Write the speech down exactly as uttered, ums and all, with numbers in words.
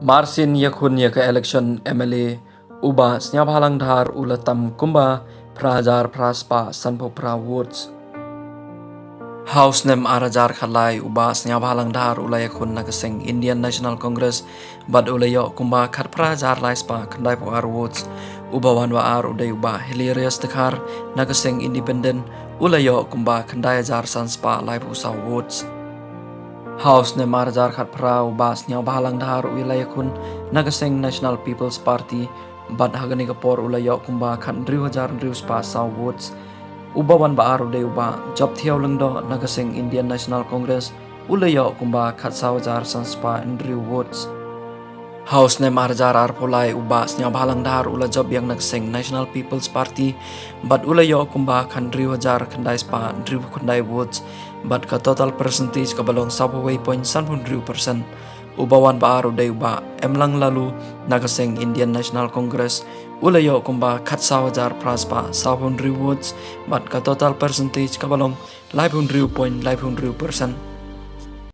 Marsien ïakhun ïa ka election M L A, u Bah Sniawbhalang Dhar u la tam kumba phra hajar phra spah sanphew phra votes. Ha u snem ar hajar khatlai, u Bah Sniawbhalang Dhar u la ïakhun na ka seng Indian National Congress bad u la ïoh kumba khatphra hajar lai spah khyndaiphew ar votes. U ba wan ba ar u dei u Bah Hilarius Dkhar na ka seng Independent, u la ïoh kumba khyndai hajar san spah laiphew saw votes. Ha u snem ar hajar khatphra, u Bah Sniawbhalang Dhar u la ïakhun na ka seng National People's Party bad ha kane ka por u la ïoh kumba khathynriew hajar hynriew spah saw votes. U ba wan ba ar u dei u Bah Jopthiaw Lyngdoh na ka seng Indian National Congress, u la ïoh kumba khatsaw hajar san spah hynriew votes. Ha u snem ar hajar arphew lai, u Bah Sniawbhalang Dhar u la jop biang na ka seng National People's Party bad u la ïoh kumba khathynriew hajar khyndai spah hynriewphew khyndai votes bad ka total percentage kaba long sawphew wei point sanphew hynriew percent. U ba wan ba ar u dei u Bah Emlang Laloo na ka seng Indian National Congress, u la ïoh kumba khatsaw hajar phra spah sawphew hynriew votes bad ka total percentage kaba long laiphew hynriew point laiphew hynriew percent.